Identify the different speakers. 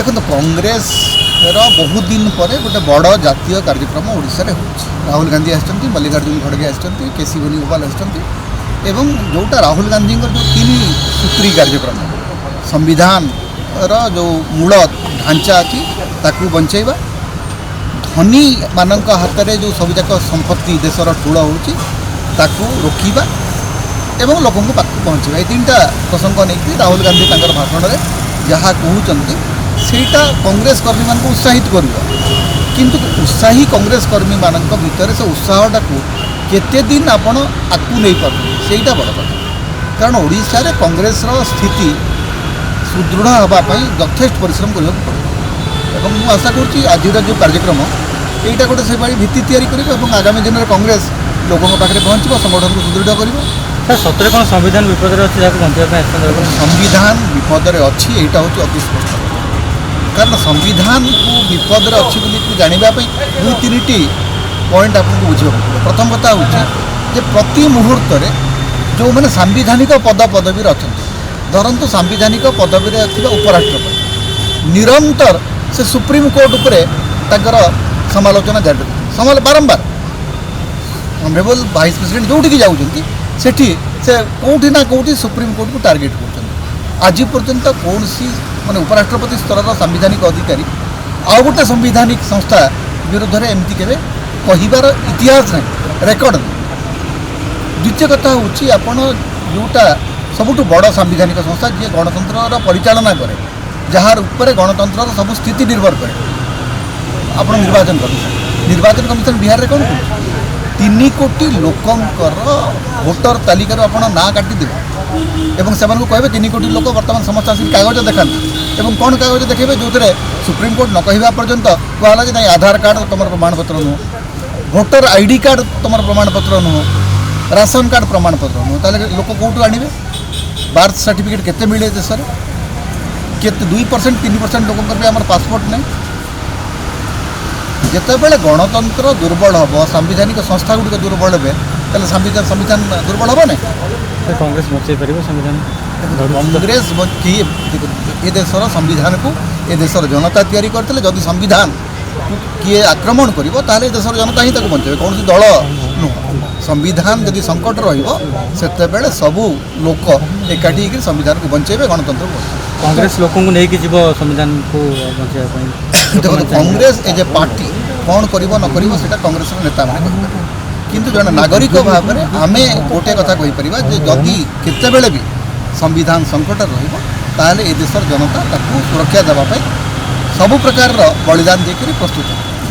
Speaker 1: ଦେଖନ୍ତୁ, କଂଗ୍ରେସର ବହୁତ ଦିନ ପରେ ଗୋଟେ ବଡ଼ ଜାତୀୟ କାର୍ଯ୍ୟକ୍ରମ ଓଡ଼ିଶାରେ ହେଉଛି। ରାହୁଲ ଗାନ୍ଧୀ ଆସିଛନ୍ତି, ମଲ୍ଲିକାର୍ଜୁନ ଖଡ଼ଗେ ଆସିଛନ୍ତି, କେସି ବେଣୁଗୋପାଳ ଆସିଛନ୍ତି ଏବଂ ଯେଉଁଟା ରାହୁଲ ଗାନ୍ଧୀଙ୍କର ଯେଉଁ ତିନି ସୂତ୍ରୀ କାର୍ଯ୍ୟକ୍ରମ, ସମ୍ବିଧାନର ଯେଉଁ ମୂଳ ଢାଞ୍ଚା ଅଛି ତାକୁ ବଞ୍ଚେଇବା, ଧନୀମାନଙ୍କ ହାତରେ ଯେଉଁ ସବୁଯାକ ସମ୍ପତ୍ତି ଦେଶର ଠୁଳ ହେଉଛି ତାକୁ ରୋକିବା ଏବଂ ଲୋକଙ୍କ ପାଖକୁ ପହଞ୍ଚିବା, ଏ ତିନିଟା ପ୍ରସଙ୍ଗ ନେଇକି ରାହୁଲ ଗାନ୍ଧୀ ତାଙ୍କର ଭାଷଣରେ ଯାହା କହୁଛନ୍ତି, ସେଇଟା କଂଗ୍ରେସ କର୍ମୀମାନଙ୍କୁ ଉତ୍ସାହିତ କରିବ। କିନ୍ତୁ ଉତ୍ସାହୀ କଂଗ୍ରେସ କର୍ମୀମାନଙ୍କ ଭିତରେ ସେ ଉତ୍ସାହଟାକୁ କେତେ ଦିନ ଆପଣ ଆଗକୁ ନେଇପାରୁଛନ୍ତି, ସେଇଟା ବଡ଼ କଥା। କାରଣ ଓଡ଼ିଶାରେ କଂଗ୍ରେସର ସ୍ଥିତି ସୁଦୃଢ଼ ହେବା ପାଇଁ ଯଥେଷ୍ଟ ପରିଶ୍ରମ କରିବାକୁ ପଡ଼ିବ ଏବଂ ମୁଁ ଆଶା କରୁଛି ଆଜିର ଯେଉଁ କାର୍ଯ୍ୟକ୍ରମ, ଏଇଟା ଗୋଟେ ସେଭଳି ଭିତ୍ତି ତିଆରି କରିବ ଏବଂ ଆଗାମୀ ଦିନରେ କଂଗ୍ରେସ ଲୋକଙ୍କ ପାଖରେ ପହଞ୍ଚିବ, ସଂଗଠନକୁ ସୁଦୃଢ଼ କରିବ।
Speaker 2: ସାର୍, ସତରେ କ'ଣ ସମ୍ବିଧାନ ବିପଦରେ ଅଛି, ଯାହାକୁ ବଞ୍ଚାଇବା ପାଇଁ ଆସିଛନ୍ତି ରାହୁଲ ଗାନ୍ଧୀ?
Speaker 1: ସମ୍ବିଧାନ ବିପଦରେ ଅଛି, ଏଇଟା ହେଉଛି ଅତି ସ୍ପଷ୍ଟ। କାରଣ ସମ୍ବିଧାନକୁ ବିପଦରେ ଅଛି ବୋଲି ଜାଣିବା ପାଇଁ ଦୁଇ ତିନିଟି ପଏଣ୍ଟ ଆପଣଙ୍କୁ ବୁଝିବାକୁ ପଡ଼ିବ। ପ୍ରଥମ କଥା ହେଉଛି ଯେ ପ୍ରତି ମୁହୂର୍ତ୍ତରେ ଯେଉଁମାନେ ସାମ୍ବିଧାନିକ ପଦ ପଦବୀରେ ଅଛନ୍ତି, ଧରନ୍ତୁ ସାମ୍ବିଧାନିକ ପଦବୀରେ ଥିବା ଉପରାଷ୍ଟ୍ରପତି ନିରନ୍ତର ସେ ସୁପ୍ରିମକୋର୍ଟ ଉପରେ ତାଙ୍କର ସମାଲୋଚନା ଜାରି ରଖୁଛନ୍ତି। ବାରମ୍ବାର ଅନରେବଲ୍ ଭାଇସ୍ ପ୍ରେସିଡେଣ୍ଟ ଯେଉଁଠିକି ଯାଉଛନ୍ତି, ସେଠି ସେ କେଉଁଠି ନା କେଉଁଠି ସୁପ୍ରିମକୋର୍ଟକୁ ଟାର୍ଗେଟ୍ କରୁଛନ୍ତି। ଆଜି ପର୍ଯ୍ୟନ୍ତ କୌଣସି ମାନେ ଉପରାଷ୍ଟ୍ରପତି ସ୍ତରର ସାମ୍ବିଧାନିକ ଅଧିକାରୀ ଆଉ ଗୋଟେ ସାମ୍ବିଧାନିକ ସଂସ୍ଥା ବିରୁଦ୍ଧରେ ଏମିତି କେବେ କହିବାର ଇତିହାସ ନାହିଁ, ରେକର୍ଡ଼ ନାହିଁ। ଦ୍ୱିତୀୟ କଥା ହେଉଛି, ଆପଣ ଯେଉଁଟା ସବୁଠୁ ବଡ଼ ସାମ୍ବିଧାନିକ ସଂସ୍ଥା, ଯିଏ ଗଣତନ୍ତ୍ରର ପରିଚାଳନା କରେ, ଯାହାର ଉପରେ ଗଣତନ୍ତ୍ରର ସବୁ ସ୍ଥିତି ନିର୍ଭର କରେ, ଆପଣ ନିର୍ବାଚନ କମିଶନ। ନିର୍ବାଚନ କମିଶନ ବିହାରରେ କ'ଣ କରୁଛି? 3 କୋଟି ଲୋକଙ୍କର ଭୋଟର ତାଲିକାରୁ ଆପଣ ନାଁ କାଟିଦେବେ ଏବଂ ସେମାନଙ୍କୁ କହିବେ, 3 କୋଟି ଲୋକ ବର୍ତ୍ତମାନ ସମସ୍ତେ ଆସିକି କାଗଜ ଦେଖାନ୍ତୁ। ଏବଂ କ'ଣ କାଗଜ ଦେଖାଇବେ? ଯେଉଁଥିରେ ସୁପ୍ରିମକୋର୍ଟ ନ କହିବା ପର୍ଯ୍ୟନ୍ତ କୁହାହେଲା ଯେ ନାଇଁ, ଆଧାର କାର୍ଡ଼ ତୁମର ପ୍ରମାଣପତ୍ର ନୁହଁ, ଭୋଟର ଆଇଡି କାର୍ଡ଼ ତୁମର ପ୍ରମାଣପତ୍ର ନୁହଁ, ରାସନ କାର୍ଡ଼ ପ୍ରମାଣପତ୍ର ନୁହଁ। ତାହେଲେ ଲୋକ କେଉଁଠୁ ଆଣିବେ? ବାର୍ଥ ସାର୍ଟିଫିକେଟ୍ କେତେ ମିଳେ ଦେଶରେ? କେତେ? 2%, 3% ଲୋକଙ୍କର ବି ଆମର ପାସପୋର୍ଟ ନାହିଁ। ଯେତେବେଳେ ଗଣତନ୍ତ୍ର ଦୁର୍ବଳ ହେବ, ସାମ୍ବିଧାନିକ ସଂସ୍ଥା ଗୁଡ଼ିକ ଦୁର୍ବଳ ହେବେ, ତାହେଲେ ସମ୍ବିଧାନ ଦୁର୍ବଳ ହେବ ନାହିଁ?
Speaker 2: ସାର୍, କଂଗ୍ରେସ ବଞ୍ଚାଇ ପାରିବ ସମ୍ବିଧାନ?
Speaker 1: କଂଗ୍ରେସ କିଏ? ଏ ଦେଶର ସମ୍ବିଧାନକୁ ଏ ଦେଶର ଜନତା ତିଆରି କରିଥିଲେ। ଯଦି ସମ୍ବିଧାନ କିଏ ଆକ୍ରମଣ କରିବ, ତାହେଲେ ଏ ଦେଶର ଜନତା ହିଁ ତାକୁ ବଞ୍ଚାଇବେ, କୌଣସି ଦଳ ନୁହଁ। ସମ୍ବିଧାନ ଯଦି ସଙ୍କଟ ରହିବ, ସେତେବେଳେ ସବୁ ଲୋକ ଏକାଠି ହେଇକି ସମ୍ବିଧାନକୁ ବଞ୍ଚେଇବେ, ଗଣତନ୍ତ୍ରକୁ ବଞ୍ଚେଇବେ।
Speaker 2: କଂଗ୍ରେସ ଲୋକଙ୍କୁ ନେଇକି ଯିବ ସମ୍ବିଧାନକୁ ବଞ୍ଚାଇବା ପାଇଁ?
Speaker 1: ଦେଖନ୍ତୁ,
Speaker 2: ଲୋକମାନେ ଚାହିଁବେ।
Speaker 1: କଂଗ୍ରେସ ଏଜ୍ ଏ ପାର୍ଟି କ'ଣ କରିବ ନ କରିବ, ସେଇଟା କଂଗ୍ରେସର ନେତାମାନେ କହିପାରିବେ। କିନ୍ତୁ ଜଣେ ନାଗରିକ ଭାବରେ ଆମେ ଗୋଟେ କଥା କହିପାରିବା ଯେ ଯଦି କେତେବେଳେ ବି ସମ୍ବିଧାନ ସଙ୍କଟ ରହିବ, ତାହେଲେ ଏ ଦେଶର ଜନତା ତାକୁ ସୁରକ୍ଷା ଦେବା ପାଇଁ ସବୁ ପ୍ରକାରର ବଳିଦାନ ଦେଇକରି ପ୍ରସ୍ତୁତ।